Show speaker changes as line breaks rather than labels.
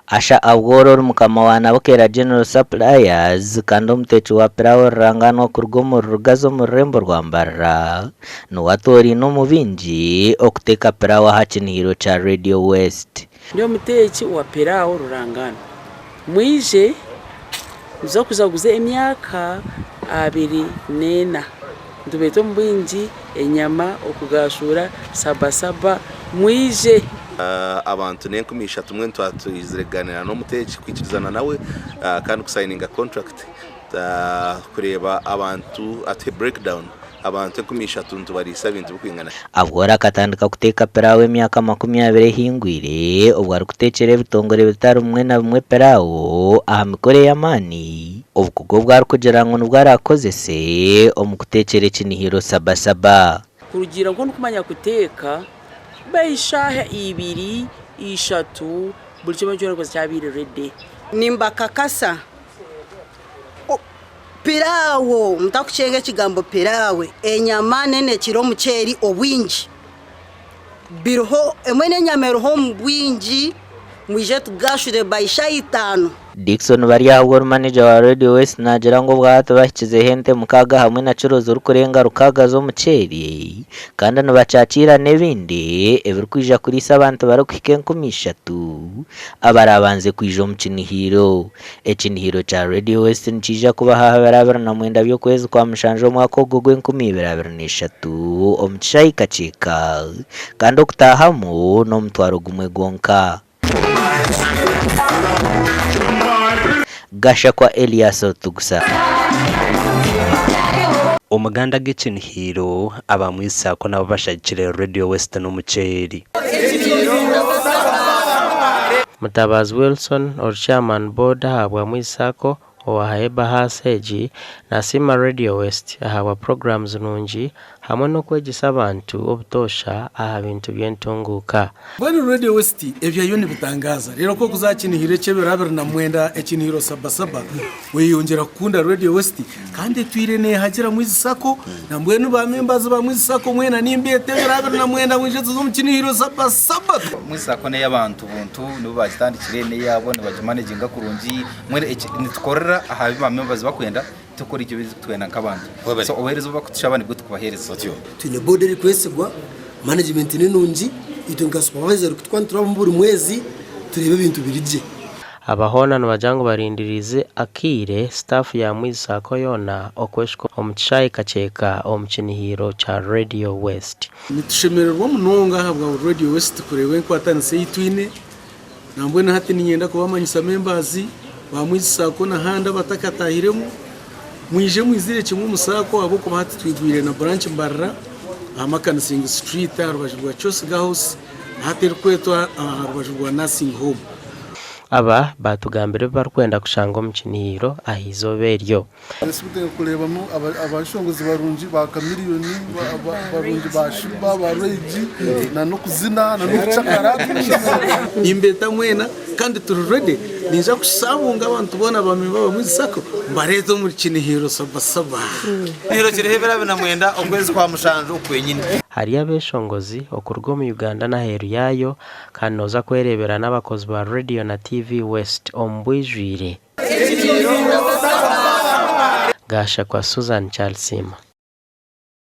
Asha Abwoora ori mukama wa Nabukeera General Suppliers kandi omuteeki wa pilawo rurangaanwa kuruga omuri Rugazi omu rurembo rwa Mbarara niwe atooraine omu baingi okuteeka pilawo aha kinihiro kya Radio West.
Ndi omuteeki wa pilawo rurangaanwa. Mwije nituza kujaguza emyaka 24 nitubeeta omu bwingi enyama, okugaashuura, sabasaba. Mwije!
Abantu n'enkumi ishatu mbwenu twaba twizire kugaaniira n'omuteeki kwikirizana nawe kandi kusayininga contract kureeba abantu atuhe breakdown abantu 3000 nitubariisa ebintu birikwingana ki.
Abwoora akatandika kuteeka piraawo emyaka 20 ehingwire obwo arikuteekyera ebitongore bitari bimwe na bimwe piraawo aha mikoro ey'amaani, obukugu obu arikugira ngu nibwo araakozese omu kuteekyera ekinihiro Sabasaba.
Kurugiirira nk'oku ndikumanya kuteeka, eshaaha ibiri, ishatu buri kimwe kyona kikaba kyabaire ready.
Nimbakakasa Piraawo, mutakukyenga ekigambo piraawe, enyama n'enekire omuceeri obwingi biriho, emwe n'enyama eriho omu bwingi, mwije tugashure by shaaha itaano.
Dickson Baryahabwa ori maneja wa Radio West naagira ngu obwahati bahikizeho ente mukaaga hamwe na kiro zirikurenga rukaaga z'omuceeri kandi nibakyakiira n'ebindi ebirikwija kuriisa abantu barikuhika 3000 abaraabanze kwija omu kinihiiro. Ekinihiro kya Radio West nikiija kubaho aha biro 29 by'okwezi kwa mushanju omwaka ogu ogw'enkumi ibiri abiri n'eshatu omu kishaayi Kakyeka kandi okutaahamu n'omutwaro gumwe gwonka. Gashakwa Elias Otugusa.
Omuganda g'ekinihiro, abamwisaako nabo bashagikire Radio West n'omuceeri.
Mutabazi Wilson ori Chairman Board ahabwa Mwizi Sacco owahayo ebahaasa egi nasiima Radio West ahabwa programs nungi hamwe n'okwegyesa abantu obutoosha aha bintu by'entunguuka.
Mbwenu Radio West ebyayo nibitangaaza. Reero ku orikuza aha kinihiro eky'ebiro 29, ekinihiro Sabasaba, weyongyera kukunda Radio West kandi etwire neehagira Mwizi Sacco. Na mbwenu ba members ba Mwizi Sacco mwena nimbeeta ebiro 29 mwije tuze omu kinihiro Sabasaba.
Mwizi Sacco n'ey'abantu buntu nibo baagitandikire n'eyaabo nibagimanaginga kurungi. Mbwenu eki nitukorera aha bi ba members bakwenda Tikukora ekyo beitu twena nk'abantu. So obuheereza obu barikutushaba nibwo tukubaheereza.
Twine board erikwesigwa, management ni nungi, itwe nka supervisor ku tukuba niturabamu buri mwezi tureeba ebintu biri gye.
Aba hoona nibagira ngu barindiriize akaire sitaafu ya Mwizi Sacco yoona okweshuka omu kishaayi Kakyeka omu kinihiiro kya Radio West.
Nitushemererwa munonga ahabwa Radio West kureeba enkwatanisa ei twine. Nambwenu hati niinyenda kubamanyisa members ba Mwizi Sacco n'ahandi abatakatahiremu, mwije mwizire kimwe omu Sacco ahabw'okuba hati twigwire na branch Mbarara aha Makanising Street aha rubaju rwa Kyosiga House hati erikwetwa aha rubaju rwa Nursing Home.
Aba baatugambira ebi barikwenda kushanga omu kinihiiro aha izooba eryo.
Nsibire kureebamu abashongozi barungi ba Chameleone, barungi ba Sheebah, ba Ray G n'okuzina n'okucakara.
Nimbeeta mwena kandi turi ready ninza kusabunga abantu boona abamemba ba Mwizi Sacco mbareete omuri Kinihiro Sabasaba.
Ekinihiro kiriho ebiro 29 okwezi kwa mushanju oku kwenyini.
Hariyo abeshongozi okuruga omu Uganda n'aheeru yaayo kandi nooza kwereebera n'abakozi ba Radio na TV West omu bwijwire. Gashakwa Susan Charlesima.